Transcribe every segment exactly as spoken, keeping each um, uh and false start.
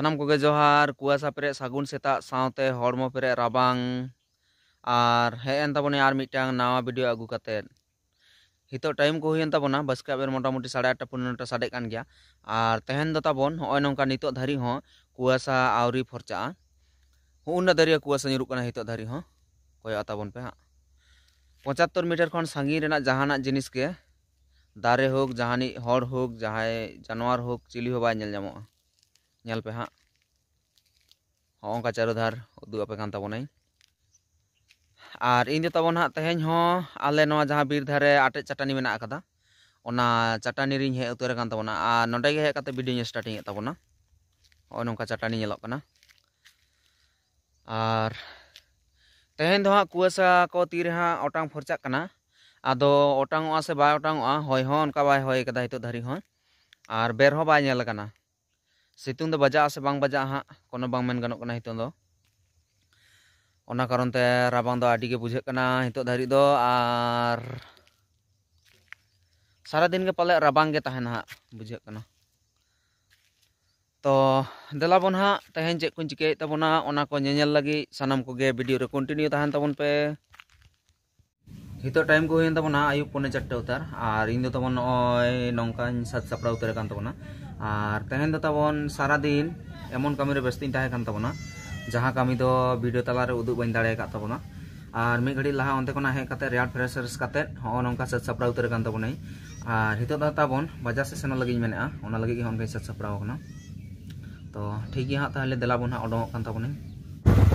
ᱥᱟᱱᱟᱢ ᱠᱚᱜᱮ ᱡᱚᱦᱟᱨ, ᱠᱩᱣᱟᱥᱟ ᱯᱮᱨᱮᱡ ᱥᱟᱹᱜᱩᱱ ᱥᱮᱛᱟᱜ ᱥᱟᱶᱛᱮ ᱦᱚᱲᱢᱚ ᱯᱮᱨᱮᱡ ᱨᱟᱵᱟᱝ᱾ ᱟᱨ ᱦᱮᱡ ᱮᱱ ᱛᱟᱵᱚᱱᱟ ᱟᱨ ᱢᱤᱫᱴᱟᱝ ᱱᱟᱣᱟ ᱵᱷᱤᱰᱤᱭᱳ ᱟᱹᱜᱩ ᱠᱟᱛᱮᱫ᱾ ᱱᱤᱛᱚᱜ ᱴᱟᱭᱤᱢ ᱠᱚ ᱦᱩᱭᱮᱱ ᱛᱟᱵᱚᱱᱟ ᱵᱟᱥᱠᱮ ᱵᱮᱨ ᱢᱚᱴᱟᱢᱩᱴᱤ ᱥᱟᱲᱮ ᱟᱴᱴᱟ ᱯᱚᱱᱮᱨᱚᱴᱟ ᱥᱟᱰᱮᱜ ᱠᱟᱱ ᱜᱮᱭᱟ᱾ ᱟᱨ ᱛᱮᱦᱮᱧ ᱫᱚ ᱛᱟᱵᱚᱱ ᱱᱚᱜᱼᱚᱭ ᱱᱚᱝᱠᱟ ᱱᱤᱛᱚᱜ ᱫᱷᱟᱹᱨᱤᱡ ᱦᱚᱸ ᱠᱩᱣᱟᱥᱟ ᱟᱹᱣᱨᱤ ᱯᱷᱚᱨᱪᱟᱜᱼᱟ᱾ ᱦᱩᱜᱼᱩ ᱱᱟ ᱫᱟᱹᱨᱭᱟᱹ ᱠᱩᱣᱟᱥᱟ ᱧᱩᱨᱩᱜ ᱠᱟᱱᱟ ᱱᱤᱛᱚᱜ ᱫᱷᱟᱹᱨᱤᱡ ᱦᱚᱸ, ᱠᱚᱭᱚᱜ ᱛᱟᱵᱚᱱ ᱯᱮ ᱦᱟᱸᱜ᱾ ᱯᱚᱸᱪᱟᱛᱛᱳᱨ ᱢᱤᱴᱟᱨ ᱠᱷᱚᱱ ᱥᱟᱺᱜᱤᱧ ᱨᱮᱱᱟᱜ ᱡᱟᱦᱟᱱᱟᱜ ᱡᱤᱱᱤᱥ ᱜᱮ, ᱫᱟᱨᱮ ᱦᱳᱠ, ᱡᱟᱦᱟᱱᱤᱡ ᱦᱚᱲ ᱦᱳᱠ, ᱡᱟᱦᱟᱸᱭ ᱡᱟᱱᱣᱟᱨ ᱦᱳᱠ, ᱪᱤᱞᱤ ᱦᱚᱸ ᱵᱟᱭ ᱧᱮᱞ ᱧᱟᱢᱚᱜᱼᱟ᱾ ᱧᱮᱞ ᱯᱮ ᱦᱟᱸᱜ, ᱦᱚᱸᱜᱼᱚ ᱱᱚᱝᱠᱟ ᱪᱟᱨᱚ ᱫᱷᱟᱨ ᱩᱫᱩᱜ ᱟᱯᱮ ᱠᱟᱱ ᱛᱟᱵᱚᱱᱟᱹᱧ᱾ ᱟᱨ ᱤᱧ ᱫᱚ ᱛᱟᱵᱚᱱ ᱦᱟᱸᱜ ᱛᱮᱦᱮᱧ ᱦᱚᱸ ᱟᱞᱮ ᱱᱚᱣᱟ ᱡᱟᱦᱟᱸ ᱵᱤᱨ ᱫᱷᱟᱨᱮ ᱟᱴᱮᱫ ᱪᱟᱹᱴᱟᱹᱱᱤ ᱢᱮᱱᱟᱜ ᱟᱠᱟᱫᱟ, ᱚᱱᱟ ᱪᱟᱹᱴᱟᱹᱱᱤ ᱨᱤᱧ ᱦᱮᱡ ᱩᱛᱟᱹᱨ ᱟᱠᱟᱱ ᱛᱟᱵᱚᱱᱟ᱾ ᱟᱨ ᱱᱚᱸᱰᱮ ᱜᱮ ᱦᱮᱡ ᱠᱟᱛᱮ ᱵᱷᱤᱰᱤᱭᱳᱧ ᱥᱴᱟᱨᱴᱤᱝ ᱮᱫ ᱛᱟᱵᱚᱱᱟ᱾ ᱱᱚᱜᱼᱚᱭ ᱱᱚᱝᱠᱟ ᱪᱟᱹᱴᱟᱹᱱᱤ ᱧᱮᱞᱚᱜ ᱠᱟᱱᱟ᱾ ᱟᱨ ᱛᱮᱦᱮᱧ ᱫᱚ ᱦᱟᱸᱜ ᱠᱩᱣᱟᱹᱥᱟ ᱠᱚ ᱛᱤᱨᱮ ᱦᱟᱸᱜ ᱚᱴᱟᱝ ᱯᱷᱚᱨᱪᱟᱜ ᱠᱟᱱᱟ, ᱟᱫᱚ ᱚᱴᱟᱝᱚᱜᱼᱟ ᱥᱮ ᱵᱟᱭ ᱚᱴᱟᱝᱚᱜᱼᱟ, ᱦᱚᱭ ᱦᱚᱸ ᱚᱱᱠᱟ ᱵᱟᱭ ᱦᱚᱭ ᱠᱟᱫᱟ ᱱᱤᱛᱚᱜ ᱫᱷᱟᱹᱨᱤᱡ ᱦᱚᱸ, ᱟᱨ ᱵᱮᱨ ᱦᱚᱸ ᱵᱟᱭ ᱧᱮᱞ ᱟᱠᱟᱱᱟ᱾ ᱥᱤᱛᱩᱝ ᱫᱚ ᱵᱟᱡᱟᱜᱼᱟ ᱥᱮ ᱵᱟᱝ ᱵᱟᱡᱟᱜᱼᱟ ᱦᱟᱸᱜ, ᱠᱳᱱᱳ ᱵᱟᱝ ᱢᱮᱱ ᱜᱟᱱᱚᱜ ᱠᱟᱱᱟ ᱱᱤᱛᱚᱝ ᱫᱚ᱾ ᱚᱱᱟ ᱠᱟᱨᱚᱱ ᱛᱮ ᱨᱟᱵᱟᱝ ᱫᱚ ᱟᱹᱰᱤ ᱜᱮ ᱵᱩᱡᱷᱟᱹᱜ ᱠᱟᱱᱟ ᱱᱤᱛᱚᱜ ᱫᱷᱟᱹᱨᱤᱡ ᱫᱚ, ᱟᱨ ᱥᱟᱨᱟᱫᱤᱱ ᱜᱮ ᱯᱟᱞᱮ ᱨᱟᱵᱟᱝ ᱜᱮ ᱛᱟᱦᱮᱱᱟ ᱦᱟᱸᱜ, ᱵᱩᱡᱷᱟᱹᱜ ᱠᱟᱱᱟ᱾ ᱛᱚ ᱫᱮᱞᱟ ᱵᱚᱱ ᱦᱟᱸᱜ ᱛᱮᱦᱮᱧ ᱪᱮᱫ ᱠᱚᱧ ᱪᱤᱠᱟᱹᱭᱮᱫ ᱛᱟᱵᱚᱱᱟ, ᱚᱱᱟ ᱠᱚ ᱧᱮᱧᱮᱞ ᱞᱟᱹᱜᱤᱫ ᱥᱟᱱᱟᱢ ᱠᱚᱜᱮ ᱵᱷᱤᱰᱤᱭᱳ ᱨᱮ ᱠᱚᱱᱴᱤᱱᱤᱭᱩ ᱛᱟᱦᱮᱱ ᱛᱟᱵᱚᱱ ᱯᱮ᱾ ᱱᱤᱛᱚᱜ ᱴᱟᱭᱤᱢ ᱠᱚ ᱦᱩᱭᱮᱱ ᱛᱟᱵᱚᱱᱟ ᱟᱹᱭᱩᱵ ᱯᱚᱱᱮ ᱪᱟᱨᱴᱮ ᱩᱛᱟᱹᱨ, ᱟᱨ ᱤᱧ ᱫᱚ ᱛᱟᱵᱚᱱ ᱱᱚᱜᱼᱚᱭ ᱱᱚᱝᱠᱟᱧ ᱥᱟᱡᱽ ᱥᱟᱯᱲᱟᱣ ᱩᱛᱟᱹᱨ ᱟᱠᱟᱱ ᱛᱟᱵᱚᱱᱟ᱾ ᱟᱨ ᱛᱮᱦᱮᱧ ᱫᱚ ᱛᱟᱵᱚᱱ ᱥᱟᱨᱟᱫᱤᱱ ᱮᱢᱚᱱ ᱠᱟᱹᱢᱤ ᱨᱮ ᱵᱮᱥᱛᱚᱧ ᱛᱟᱦᱮᱸ ᱠᱟᱱ ᱛᱟᱵᱚᱱᱟ, ᱡᱟᱦᱟᱸ ᱠᱟᱹᱢᱤ ᱫᱚ ᱵᱷᱤᱰᱤᱭᱳ ᱛᱟᱞᱟᱨᱮ ᱩᱫᱩᱜ ᱵᱟᱹᱧ ᱫᱟᱲᱮ ᱟᱠᱟᱫ ᱛᱟᱵᱚᱱᱟ᱾ ᱟᱨ ᱢᱤᱫ ᱜᱷᱟᱹᱲᱤᱡ ᱞᱟᱦᱟ ᱚᱱᱛᱮ ᱠᱷᱚᱱᱟᱜ ᱦᱮᱡ ᱠᱟᱛᱮ ᱨᱮᱭᱟᱲ ᱯᱷᱨᱮᱥ ᱠᱟᱛᱮ ᱦᱚᱸᱜᱼᱚ ᱱᱚᱝᱠᱟ ᱥᱟᱡᱽ ᱥᱟᱯᱲᱟᱣ ᱩᱛᱟᱹᱨ ᱟᱠᱟᱱ ᱛᱟᱵᱚᱱᱟᱹᱧ᱾ ᱟᱨ ᱱᱤᱛᱚᱜ ᱫᱚ ᱛᱟᱵᱚᱱ ᱵᱟᱡᱟᱨ ᱥᱮᱫ ᱥᱮᱱᱚᱜ ᱞᱟᱹᱜᱤᱫ ᱤᱧ ᱢᱮᱱᱮᱫᱼᱟ, ᱚᱱᱟ ᱞᱟᱹᱜᱤᱫ ᱜᱮ ᱦᱚᱸ ᱚᱱᱠᱟᱧ ᱥᱟᱡᱽ ᱥᱟᱯᱲᱟᱣ ᱟᱠᱟᱱᱟ᱾ ᱛᱚ ᱴᱷᱤᱠ ᱜᱮᱭᱟ ᱦᱟᱸᱜ, ᱛᱟᱦᱚᱞᱮ ᱫᱮᱞᱟ ᱵᱚᱱ ᱦᱟᱸᱜ ᱚᱰᱚᱝᱚᱜ ᱠᱟᱱ ᱛᱟᱵᱚᱱᱟᱹᱧ᱾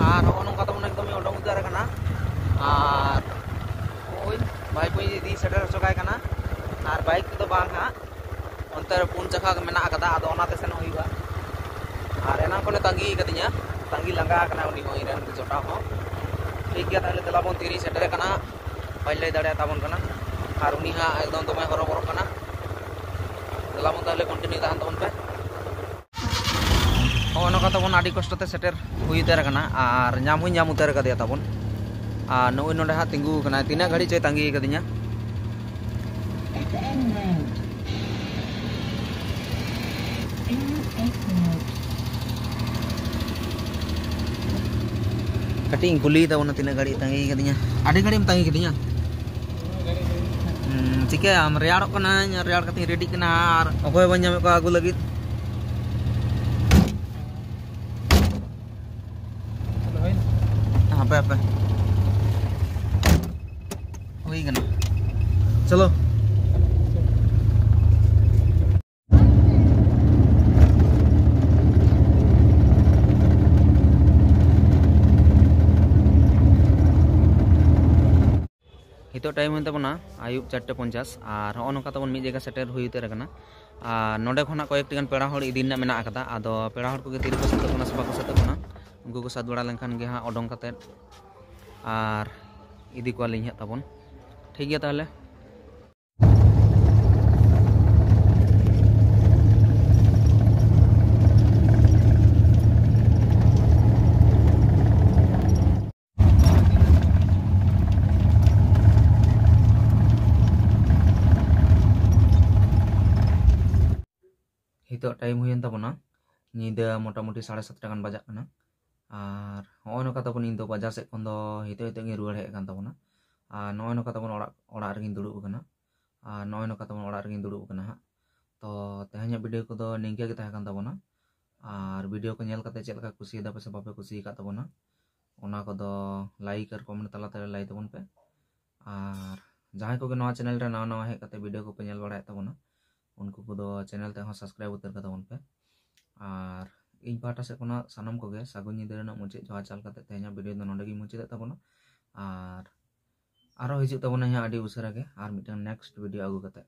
ᱟᱨ ᱱᱚᱜᱼᱚ ᱱᱚᱝᱠᱟ ᱛᱟᱵᱚᱱ ᱮᱠᱫᱚᱢ ᱤᱧ ᱚᱰᱚᱝ ᱩᱛᱟᱹᱨ ᱟᱠᱟᱱᱟ᱾ ᱟᱨ ᱳᱭ ᱵᱷᱟᱭ ᱠᱚᱧ ᱤᱫᱤ ᱥᱮᱴᱮᱨ ᱦᱚᱪᱚ ᱠᱟᱭ ᱠᱟᱱᱟ᱾ ᱟᱨ ᱵᱟᱭᱤᱠ ᱛᱮᱫᱚ ᱵᱟᱝ ᱦᱟᱸᱜ, ᱚᱱᱛᱮ ᱨᱮ ᱯᱩᱱ ᱪᱟᱠᱟ ᱢᱮᱱᱟᱜ ᱟᱠᱟᱫᱟ, ᱟᱫᱚ ᱚᱱᱟᱛᱮ ᱥᱮᱱᱚᱜ ᱦᱩᱭᱩᱜᱼᱟ᱾ ᱟᱨ ᱮᱱᱟᱝ ᱠᱷᱚᱱᱮ ᱛᱟᱺᱜᱤ ᱟᱠᱟᱫᱤᱧᱟ, ᱛᱟᱺᱜᱤ ᱞᱟᱸᱜᱟ ᱟᱠᱟᱱᱟ ᱩᱱᱤ ᱦᱚᱸ, ᱤᱧ ᱨᱮᱱ ᱡᱚᱴᱟᱣ ᱦᱚᱸ᱾ ᱴᱷᱤᱠ ᱜᱮᱭᱟ, ᱛᱟᱦᱚᱞᱮ ᱫᱮᱞᱟ ᱵᱚᱱ ᱛᱤᱨᱤᱧ ᱥᱮᱴᱮᱨ ᱟᱠᱟᱱᱟ, ᱵᱟᱹᱧ ᱞᱟᱹᱭ ᱫᱟᱲᱮᱭᱟᱛᱟᱵᱚᱱ ᱠᱟᱱᱟ᱾ ᱟᱨ ᱩᱱᱤ ᱦᱟᱸᱜ ᱮᱠᱫᱚᱢ ᱫᱚᱢᱮ ᱦᱚᱨᱚᱵᱚᱨᱚᱜ ᱠᱟᱱᱟ᱾ ᱫᱮᱞᱟ ᱵᱚᱱ ᱛᱟᱦᱚᱞᱮ ᱠᱚᱱᱴᱤᱱᱤᱭᱩ ᱛᱟᱦᱮᱱ ᱛᱟᱵᱚᱱ ᱯᱮ᱾ ᱦᱚᱸᱜᱼᱚ ᱱᱚᱝᱠᱟ ᱛᱟᱵᱚᱱ ᱟᱹᱰᱤ ᱠᱚᱥᱴᱚ ᱛᱮ ᱥᱮᱴᱮᱨ ᱦᱩᱭ ᱩᱛᱟᱹᱨ ᱟᱠᱟᱱᱟ, ᱟᱨ ᱧᱟᱢ ᱦᱚᱸᱧ ᱧᱟᱢ ᱩᱛᱟᱹᱨ ᱟᱠᱟᱫᱮᱭᱟ ᱛᱟᱵᱚᱱ᱾ ᱟᱨ ᱱᱩᱜᱼᱩᱭ ᱱᱚᱰᱮ ᱦᱟᱸᱜ ᱛᱤᱸᱜᱩ ᱟᱠᱟᱱᱟᱭ, ᱛᱤᱱᱟᱹᱜ ᱜᱷᱟᱹᱲᱤᱡ ᱪᱚᱭ ᱛᱟᱺᱜᱤ ᱟᱠᱟᱫᱤᱧᱟ᱾ At the end road. In eight minutes. ᱠᱟᱹᱴᱤᱡ ᱤᱧ ᱠᱩᱞᱤᱭᱮᱫᱟ ᱵᱚᱱᱟ, ᱛᱤᱱᱟᱹᱜ ᱜᱷᱟᱹᱲᱤᱡ ᱛᱟᱺᱜᱤ ᱠᱟᱫᱤᱧᱟ? ᱟᱹᱰᱤ ᱜᱷᱟᱹᱲᱤᱡ ᱮᱢ ᱛᱟᱺᱜᱤ ᱠᱟᱫᱤᱧᱟ? ᱦᱩᱸ, ᱪᱤᱠᱟᱹᱭᱟᱢ? ᱨᱮᱭᱟᱲᱚᱜ ᱠᱟᱱᱟᱹᱧ, ᱨᱮᱭᱟᱲ ᱠᱟᱛᱮᱧ ᱨᱮᱰᱤᱜ ᱠᱟᱱᱟ, ᱟᱨ ᱚᱠᱚᱭ ᱵᱟᱹᱧ ᱧᱟᱢᱮᱫ ᱠᱚᱣᱟ ᱟᱹᱜᱩ ᱞᱟᱹᱜᱤᱫ᱾ ᱦᱟᱯᱮ, ᱦᱟᱯᱮ᱾ ᱦᱩᱭ ᱠᱟᱱᱟ᱾ ᱪᱚᱞᱚ᱾ ᱱᱤᱛᱚᱜ ᱴᱟᱭᱤᱢ ᱦᱩᱭᱮᱱ ᱛᱟᱵᱚᱱᱟ ᱟᱹᱭᱩᱵ ᱪᱟᱨᱴᱮ ᱯᱚᱧᱪᱟᱥ, ᱟᱨ ᱦᱚᱸᱜᱼᱚ ᱱᱚᱝᱠᱟ ᱛᱟᱵᱚᱱ ᱢᱤᱫ ᱡᱟᱭᱜᱟ ᱥᱮᱴᱮᱨ ᱦᱩᱭ ᱩᱛᱟᱹᱨ ᱟᱠᱟᱱᱟ᱾ ᱟᱨ ᱱᱚᱸᱰᱮ ᱠᱷᱚᱱᱟᱜ ᱠᱚᱭᱮᱠᱴᱤ ᱜᱟᱱ ᱯᱮᱲᱟ ᱦᱚᱲ ᱤᱫᱤ ᱨᱮᱱᱟᱜ ᱢᱮᱱᱟᱜ ᱟᱠᱟᱫᱟ᱾ ᱟᱫᱚ ᱯᱮᱲᱟ ᱦᱚᱲ ᱠᱚᱜᱮ ᱛᱤᱨᱮᱠᱚ ᱥᱟᱹᱛᱟᱹᱜ ᱠᱟᱱᱟ ᱥᱮ ᱵᱟᱠᱚ ᱥᱟᱹᱛᱟᱹᱜ ᱠᱟᱱᱟ, ᱩᱱᱠᱩ ᱠᱚ ᱥᱟᱹᱛ ᱵᱟᱲᱟ ᱞᱮᱱᱠᱷᱟᱱ ᱜᱮ ᱦᱟᱸᱜ ᱚᱰᱚᱝ ᱠᱟᱛᱮᱫ ᱟᱨ ᱤᱫᱤ ᱠᱚᱣᱟᱞᱤᱧ ᱦᱟᱸᱜ ᱛᱟᱵᱚᱱ᱾ ᱴᱷᱤᱠ ᱜᱮᱭᱟ ᱛᱟᱦᱚᱞᱮ᱾ ᱱᱤᱛᱚᱜ ᱴᱟᱭᱤᱢ ᱦᱩᱭᱮᱱ ᱛᱟᱵᱚᱱᱟ ᱧᱤᱫᱟᱹ ᱢᱚᱴᱟᱢᱩᱴᱤ ᱥᱟᱲᱮ ᱥᱟᱛᱴᱟ ᱜᱟᱱ ᱵᱟᱡᱟᱜ ᱠᱟᱱᱟ᱾ ᱟᱨ ᱱᱚᱜᱼᱚᱭ ᱱᱚᱝᱠᱟ ᱛᱟᱵᱚᱱ ᱤᱧ ᱫᱚ ᱵᱟᱡᱟᱨ ᱥᱮᱫ ᱠᱷᱚᱱ ᱫᱚ ᱦᱤᱛᱚᱜ ᱦᱤᱛᱚᱜ ᱜᱤᱧ ᱨᱩᱣᱟᱹᱲ ᱦᱮᱡ ᱟᱠᱟᱱ ᱛᱟᱵᱚᱱᱟ᱾ ᱟᱨ ᱱᱚᱜᱼᱚᱭ ᱱᱚᱝᱠᱟ ᱛᱟᱵᱚᱱ ᱚᱲᱟᱜ, ᱚᱲᱟᱜ ᱨᱮᱜᱤᱧ ᱫᱩᱲᱩᱵ ᱟᱠᱟᱱᱟ᱾ ᱟᱨ ᱱᱚᱜᱼᱚᱭ ᱱᱚᱝᱠᱟ ᱛᱟᱵᱚᱱ ᱚᱲᱟᱜ ᱨᱮᱜᱤᱧ ᱫᱩᱲᱩᱵ ᱟᱠᱟᱱᱟ ᱦᱟᱸᱜ᱾ ᱛᱚ ᱛᱮᱦᱮᱧᱟᱜ ᱵᱷᱤᱰᱤᱭᱳ ᱠᱚᱫᱚ ᱱᱤᱝᱠᱟᱹ ᱜᱮ ᱛᱟᱦᱮᱸ ᱠᱟᱱ ᱛᱟᱵᱚᱱᱟ᱾ ᱟᱨ ᱵᱷᱤᱰᱤᱭᱳ ᱠᱚ ᱧᱮᱞ ᱠᱟᱛᱮ ᱪᱮᱫ ᱞᱮᱠᱟ ᱠᱩᱥᱤᱭᱟᱫᱟ ᱯᱮ ᱥᱮ ᱵᱟᱯᱮ ᱠᱩᱥᱤ ᱟᱠᱟᱫ ᱛᱟᱵᱚᱱᱟ, ᱚᱱᱟ ᱠᱚᱫᱚ ᱞᱟᱭᱤᱠ ᱟᱨ ᱠᱚᱢᱮᱱᱴ ᱛᱟᱞᱟᱛᱮ ᱞᱟᱹᱭ ᱛᱟᱵᱚᱱ ᱯᱮ᱾ ᱟᱨ ᱡᱟᱦᱟᱸᱭ ᱠᱚᱜᱮ ᱱᱚᱣᱟ ᱪᱮᱱᱮᱞ ᱨᱮ ᱱᱟᱣᱟ ᱱᱟᱣᱟ ᱦᱮᱡ ᱠᱟᱛᱮ ᱵᱷᱤᱰᱤᱭᱳ ᱠᱚᱯᱮ ᱧᱮᱞ ᱵᱟᱲᱟᱭᱮᱫ ᱛᱟᱵᱚᱱᱟ, ᱩᱱᱠᱩ ᱠᱚᱫᱚ ᱪᱮᱱᱮᱞ ᱛᱮᱦᱚᱸ ᱥᱟᱵᱥᱠᱨᱟᱭᱤᱵ ᱩᱛᱟᱹᱨ ᱠᱟᱛᱟᱵᱚᱱ ᱯᱮ᱾ ᱟᱨ ᱤᱧ ᱯᱟᱦᱴᱟ ᱥᱮᱫ ᱠᱷᱚᱱᱟᱜ ᱥᱟᱱᱟᱢ ᱠᱚᱜᱮ ᱥᱟᱹᱜᱩᱱ ᱧᱤᱫᱟᱹ ᱨᱮᱱᱟᱜ ᱢᱩᱪᱟᱹᱫ ᱡᱚᱦᱟᱨ ᱪᱟᱞ ᱠᱟᱛᱮ ᱛᱮᱦᱮᱧᱟᱜ ᱵᱷᱤᱰᱤᱭᱳ ᱫᱚ ᱱᱚᱸᱰᱮ ᱜᱤᱧ ᱢᱩᱪᱟᱹᱫᱮᱫ ᱛᱟᱵᱚᱱᱟ᱾ ᱟᱨ ᱟᱨᱦᱚᱸ ᱦᱤᱡᱩᱜ ᱛᱟᱵᱚᱱᱟ ᱦᱟᱸᱜ ᱟᱹᱰᱤ ᱩᱥᱟᱹᱨᱟ ᱜᱮ ᱟᱨ ᱢᱤᱫᱴᱟᱝ ᱱᱮᱠᱥᱴ ᱵᱷᱤᱰᱤᱭᱳ ᱟᱹᱜᱩ ᱠᱟᱛᱮ᱾